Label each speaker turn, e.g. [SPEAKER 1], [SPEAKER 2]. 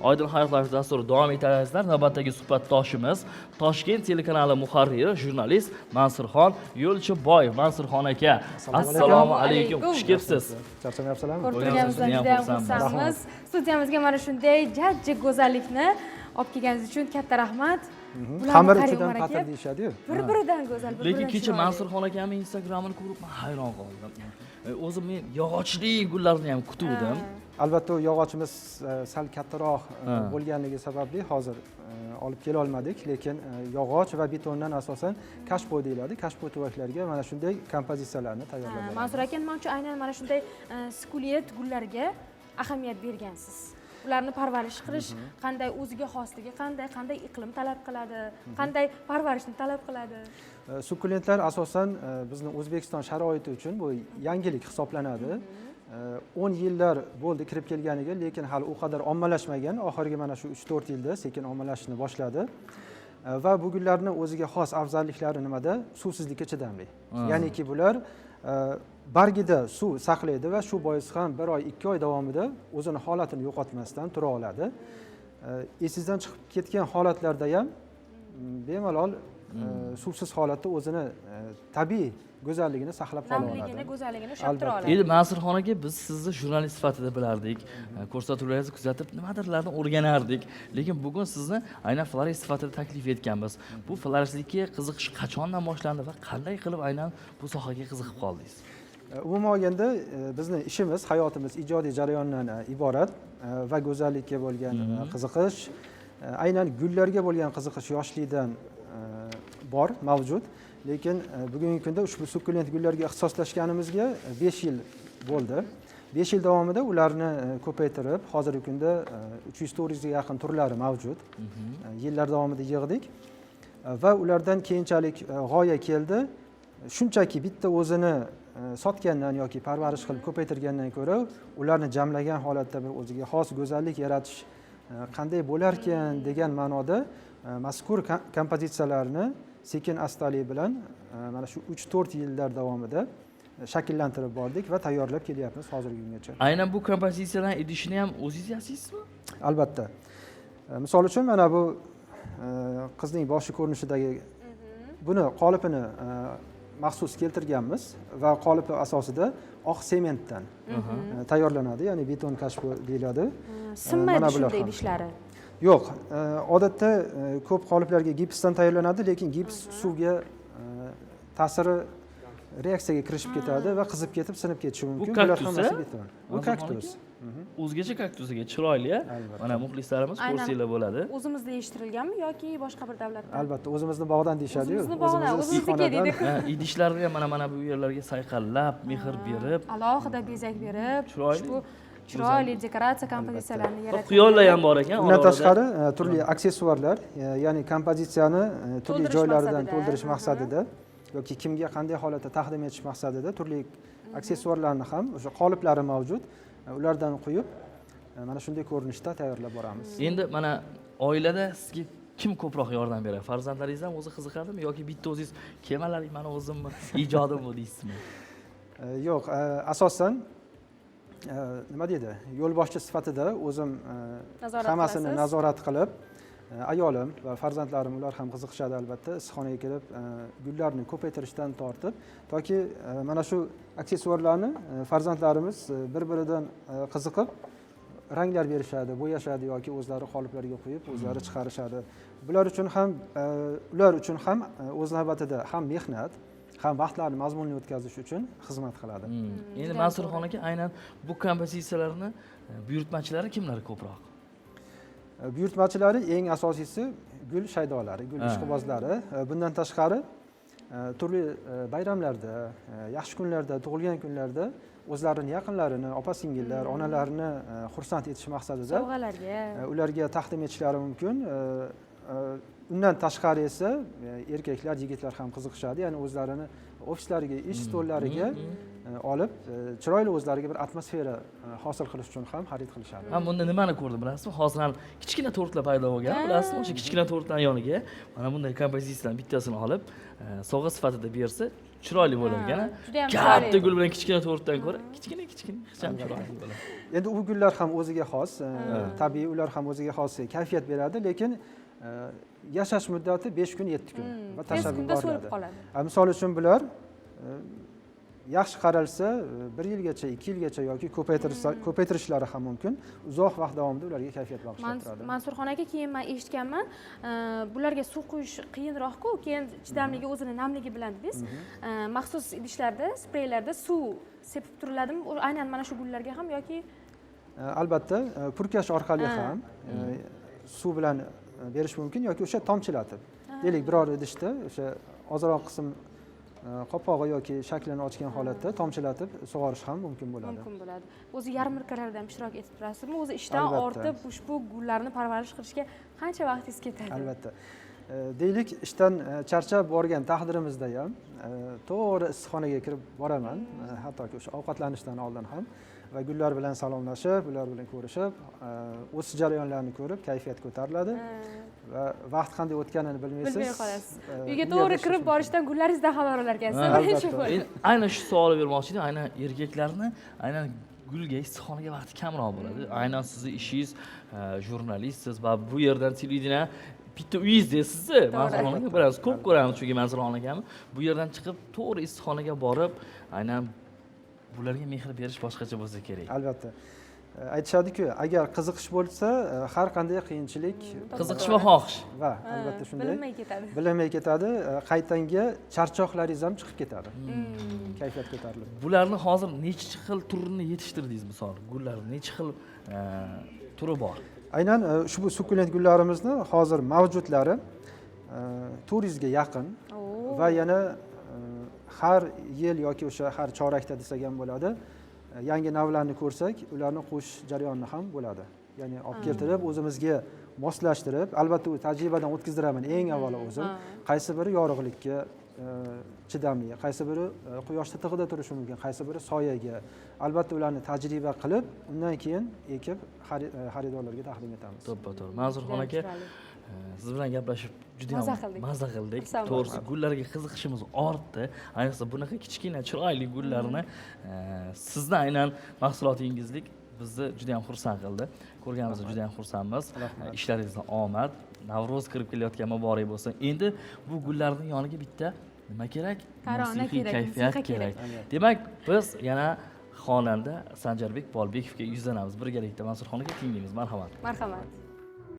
[SPEAKER 1] Oydin hayot live dasturi davom etadi, azizlar. Navbatdagi suhbatdoshimiz Toshkent telekanali muharriri, jurnalist Mansurxon Yo'lchiboyev. Mansurxon aka, assalomu alaykum, xush kelibsiz.
[SPEAKER 2] Charchamayapsizlarmi?
[SPEAKER 3] Ko'rib turganimizdan
[SPEAKER 1] Judayam
[SPEAKER 3] juda ham
[SPEAKER 1] xursandmiz.
[SPEAKER 3] xursandmiz. Studiyamizga mana shunday jajji go'zallikni olib kelganingiz uchun katta rahmat. Bularni
[SPEAKER 2] Xamir
[SPEAKER 3] qarang,
[SPEAKER 2] ichidan
[SPEAKER 3] Umar aka.
[SPEAKER 2] patir deyishadi-yu.
[SPEAKER 3] Bir biridan go'zal, bir
[SPEAKER 1] Lekin
[SPEAKER 3] biridan
[SPEAKER 1] kecha
[SPEAKER 3] chiroyli.
[SPEAKER 1] Mansurxon akamning Instagramini ko'rib, man hayron qoldim. O'zim men yog'ochli gullarni ham kutuvdim.
[SPEAKER 2] Albatta, u yog'ochimiz sal kattaroq bo'lganligi sababli hozir olib kela olmadik, lekin yog'och va betondan, asosan kashpo deyiladi, kashpo tuvaklarga mana shunday kompozitsiyalarni tayyorlab
[SPEAKER 3] Ha,
[SPEAKER 2] boramiz.
[SPEAKER 3] Mansur aka, nima uchun aynan mana shunday sukulent gullarga ahamiyat bergansiz? Ularni parvarish qilish qanday, o'ziga xosligi qanday, qanday iqlim talab qiladi, qanday parvarishni talab qiladi?
[SPEAKER 2] Sukkulentlar asosan bizni O'zbekiston sharoiti uchun bu yangilik hisoblanadi. 10 yillar bo'ldi kirib kelganiga, lekin hali u qadar ommalashmagan. Oxirgi mana shu 3-4 yilda sekin ommalashishni boshladi. Va bu gullarni o'ziga xos afzalliklari nimada? Suvsizlikka chidamli, ya'niki bular bargida suv saqlaydi va shu bois ham bir oy, 2 oy davomida o'zini holatini yo'qotmasdan tura oladi. Esingizdan chiqib ketgan holatlarda ham bemalol suvsiz holatda o'zini tabiiy go'zalligini saqlab qola
[SPEAKER 3] Namligini,
[SPEAKER 2] oladi.
[SPEAKER 3] go'zalligini ushlab tura
[SPEAKER 2] Albatta.
[SPEAKER 3] oladi.
[SPEAKER 1] Endi, Mansurxon aka, biz sizni jurnalist sifatida bilardik. Ko'rsatuvlaringizni kuzatib, nimadirlarni o'rganardik. Lekin bugun sizni aynan florist sifatida taklif etganmiz. Bu floristlikka qiziqish qachondan boshlandi va qanday qilib aynan bu sohaga qiziqib qoldingiz?
[SPEAKER 2] Umuman olganda, bizni ishimiz, hayotimiz ijodiy jarayondan iborat va go'zallikka bo'lgan qiziqish, aynan gullarga bo'lgan qiziqish yoshlikdan bor, mavjud. Lekin bugungi kunda ushbu sukkulent gullarga ixtisoslashganimizga 5 yil bo'ldi. 5 yil davomida ularni ko'paytirib, hozirgi kunda 300-400ga yaqin turlari mavjud. Yillar davomida yig'dik va ulardan keyinchalik g'oya keldi: shunchaki bitta o'zini sotgandan yoki parvarish qilib ko'paytirgandan ko'ra, ularni jamlagan holatda bir o'ziga xos go'zallik yaratish qanday bo'larkan degan ma'noda mazkur kompozitsiyalarni sekin astalik bilan mana shu 3-4 yillar davomida shakllantirib bordik va tayyorlab kelyapmiz hozirgi kungacha.
[SPEAKER 1] Aynan bu kompozitsiyadan idishini ham o'zingiz yasaysizmi?
[SPEAKER 2] Albatta. Misol uchun, mana bu qizning boshi ko'rinishidagi buni qolipini maxsus keltirganmiz va qolipi asosida oq sementdan tayyorlanadi, ya'ni beton kashpo deyiladi.
[SPEAKER 3] Sinmaydi
[SPEAKER 2] Mana bular
[SPEAKER 3] shunday
[SPEAKER 2] ham.
[SPEAKER 3] idishlari?
[SPEAKER 2] Yo'q, odatda ko'p qoliplarga gipsdan tayyorlanadi, lekin gips suvga ta'siri, reaksiyaga kirishib ketadi va qizib ketib, sinib ketishi mumkin. Bular
[SPEAKER 1] Kaktus,
[SPEAKER 2] hammasi
[SPEAKER 1] a?
[SPEAKER 2] beton. Bu
[SPEAKER 1] Manzurxon
[SPEAKER 2] kaktus.
[SPEAKER 1] aka? O'zgacha kaktus ekan, chiroyli, a?
[SPEAKER 2] Albatta.
[SPEAKER 1] Mana, muxlislarimiz
[SPEAKER 3] Aynan.
[SPEAKER 1] ko'rsanglar bo'ladi.
[SPEAKER 3] O'zimizda yetishtirilganmi yoki boshqa bir davlatdan?
[SPEAKER 2] Albatta, o'zimizni bog'dan deyishadiyu.
[SPEAKER 3] O'zimizni bog'dan,
[SPEAKER 2] o'zimizni
[SPEAKER 3] o'zimizniki
[SPEAKER 2] issiqxonadan.
[SPEAKER 3] deydi.
[SPEAKER 1] Ha, idishlarni ham mana bu yerlarga sayqallab, mehr berib,
[SPEAKER 3] Alohida bezak berib,
[SPEAKER 1] Chiroyli.
[SPEAKER 3] ushbu chiroyli dekoratsiya kompozitsiyalarni
[SPEAKER 1] va
[SPEAKER 3] yaratgan.
[SPEAKER 1] quyonlar ham bor ekan
[SPEAKER 2] Undan
[SPEAKER 1] ora-orada.
[SPEAKER 2] tashqari, turli aksessuarlar, ya'ni kompozitsiyani turli
[SPEAKER 3] To'ldirish
[SPEAKER 2] joylaridan
[SPEAKER 3] maqsadida.
[SPEAKER 2] to'ldirish maqsadida yoki kimga qanday holatda taqdim etish maqsadida turli aksessuarlarni ham o'sha qoliplari mavjud. Ulardan quyib, mana shunday ko'rinishda tayyorlab boramiz.
[SPEAKER 1] Endi mana oilada sizga kim ko'proq yordam beradi? Farzandlaringiz ham o'zi qiziqadimi yoki bitta o'zingiz "Kelmalaring, mani o'zimni ijodim bu" deysizmi?
[SPEAKER 2] Yo'q, asosan nima deydi, yo'lboshchi sifatida o'zim
[SPEAKER 3] Nazorat
[SPEAKER 2] hammasini
[SPEAKER 3] qilasiz.
[SPEAKER 2] nazorat qilib, ayolim va farzandlarim, ular ham qiziqishadi albatta. Issiqxonaga kelib, gullarni ko'paytirishdan tortib toki mana shu aksessuarlarni farzandlarimiz bir biridan qiziqib, ranglar berishadi, bo'yashadi yoki o'zlari qoliplarga quyib, o'zlari chiqarishadi. Bular uchun ham, ular uchun ham o'z navbatida ham mehnat, ham vaqtlarni mazmunli o'tkazish uchun xizmat qiladi.
[SPEAKER 1] Endi
[SPEAKER 3] Juda
[SPEAKER 1] Mansurxon aka, aynan bu kompozitsiyalarni buyurtmachilari kimlar ko'proq?
[SPEAKER 2] Buyurtmachilari eng asosiysi gul shaydolari, gul ishqibozlari. Bundan tashqari, turli bayramlarda, yaxshi kunlarda, tug'ilgan kunlarda o'zlarini yaqinlarini, opa singillar, onalarini xursand etish maqsadida
[SPEAKER 3] Sovg'alarga.
[SPEAKER 2] ularga taqdim etishlari mumkin. Undan tashqari esa erkaklar, yigitlar ham qiziqishadi, ya'ni o'zlarini ofislariga, ish stollariga olib, chiroyli o'zlariga bir atmosfera hosil qilish uchun ham xarid qilishadi.
[SPEAKER 1] Man bunda nimani ko'rdim, bilasizmi? Hozir ham kichkina tortlar paydo bo'lgan, bilasizmi? O'sha kichkina tortlarning yoniga mana bunday kompozitsiyadan bittasini olib, sovg'a sifatida bersa, chiroyli bo'lar ekan.
[SPEAKER 3] Judayam
[SPEAKER 1] Katta
[SPEAKER 3] chiroyli.
[SPEAKER 1] gul bilan kichkina tortdan ko'ra kichkina kichkina hech ham chiroyli bo'ladi.
[SPEAKER 2] Endi u gullar ham o'ziga xos, tabiiy, ular ham o'ziga xos kayfiyat beradi, lekin yashash muddati 5 kun, 7 kun va
[SPEAKER 3] Tez
[SPEAKER 2] tashlab
[SPEAKER 3] kunda so'lib
[SPEAKER 2] yuboriladi.
[SPEAKER 3] qoladi.
[SPEAKER 2] Misol uchun bular yaxshi qaralsa 1 yilgacha, 2 yilgacha yoki ko'paytirishlari ham mumkin. Uzoq vaqt davomida ularga kayfiyat bag'ishlab turadi.
[SPEAKER 3] Mansurxon aka, keyin man eshitganman, bularga suv quyish qiyinroq-ku, keyin chidamligi o'zini namligi bilan dedingiz. Maxsus idishlarda, spreylarda suv sepib turiladimi? Aynan mana shu gullarga ham yoki?
[SPEAKER 2] Albatta, purkash orqali ham suv bilan berish mumkin yoki o'sha tomchilatib. Deylik, biror idishda o'sha ozroq qism qopqog'i yoki shaklini ochgan holatda tomchilatib sug'orish ham mumkin bo'ladi.
[SPEAKER 3] Mumkin bo'ladi. O'zi yarmarkalarda ham ishtirok etib turasizmi? O'zi ishdan
[SPEAKER 2] Albatta.
[SPEAKER 3] ortib ushbu gullarni parvarish qilishga qancha vaqtingiz ketadi?
[SPEAKER 2] Albatta. Deylik, ishdan charchab borgan taqdirimizda ham to'g'ri issiqxonaga kirib boraman, hattoki o'sha ovqatlanishdan oldin ham, va gullar bilan salomlashib, ular bilan ko'rishib, o'sish jarayonlarini ko'rib, kayfiyat ko'tariladi va vaqt qanday o'tganini bilmaysiz.
[SPEAKER 3] Bilmay qolasiz.
[SPEAKER 2] U
[SPEAKER 3] Uyga
[SPEAKER 2] yerda
[SPEAKER 3] to'g'ri
[SPEAKER 2] ishlash
[SPEAKER 3] kirib
[SPEAKER 2] mumkin.
[SPEAKER 3] borishdan gullaringizdan xabar olar ekansiz. Birinchi
[SPEAKER 2] Albatta.
[SPEAKER 3] bo'lib.
[SPEAKER 1] Endi aynan shu savolni bermoqchi edim. Aynan erkaklarni aynan gulga, issiqxonaga vaqti kamroq bo'ladi. Aynan sizni ishingiz, jurnalistsiz va bu yerdan televideniya bitta uyingiz deysiz-ku. Mansurxon aka, bilasiz, ko'p ko'ramiz chunki Mansurxon akamni bu yerdan chiqib to'g'ri issiqxonaga borib, aynan bularga mehr berish boshqacha bo'lsa kerak.
[SPEAKER 2] Albatta. Aytishadi-ku, agar qiziqish bo'lsa, har qanday qiyinchilik
[SPEAKER 1] Qiziqish va xohish.
[SPEAKER 2] Va albatta shunday.
[SPEAKER 3] Bilinmay ketadi.
[SPEAKER 2] Bilinmay ketadi, qaytanga charchoqlaringiz ham chiqib ketadi. Kayfiyat ko'tarilib.
[SPEAKER 1] Bularni hozir necha xil turini yetishtirdingiz, misol? Gullarni necha xil turi bor?
[SPEAKER 2] Aynan ushbu sukulent gullarimizni hozir mavjudlari 400 ga yaqin va yana har yil yoki o'sha har chorakda desak ham bo'ladi, yangi navlarni ko'rsak, ularni qo'shish jarayoni ham bo'ladi. Ya'ni olib keltirib, o'zimizga moslashtirib, albatta u tajribadan o'tkazdiraman eng avvalo o'zim. Qaysi biri yorug'likka chidamli, qaysi biri quyoshda tig'ida turishi mumkin, qaysi biri soyaga. Albatta ularni tajriba qilib, undan keyin ekib xaridorlarga taqdim etamiz.
[SPEAKER 1] To'ppa to'g'ri. Mansurxon aka,
[SPEAKER 3] Chiroyli.
[SPEAKER 1] siz bilan gaplashib juda ham
[SPEAKER 3] Maza qildik.
[SPEAKER 1] maza qildik.
[SPEAKER 3] Xursand
[SPEAKER 1] To'g'risi,
[SPEAKER 3] bo'ldim.
[SPEAKER 1] gullarga qiziqishimiz ortdi. Ayniqsa bunaqa kichkina chiroyli gullarni sizni aynan mahsulotingizlik bizni juda ham xursand qildi. Ko'rganimizda juda ham xursandmiz.
[SPEAKER 2] Rahmat.
[SPEAKER 1] Ishlaringizga omad. Navro'z kirib kelayotgan muborak bo'lsin. Endi bu gullarning yoniga bitta nima kerak?
[SPEAKER 3] Tarona
[SPEAKER 1] Musiqiy
[SPEAKER 3] kerak,
[SPEAKER 1] kayfiyat
[SPEAKER 3] musiqa kerak.
[SPEAKER 1] kerak. Demak, biz yana xonanda Sanjarbek Bolbekovga yuzlanamiz. Birgalikda Mansurxon aka tinglaymiz. Marhamat.
[SPEAKER 3] Marhamat.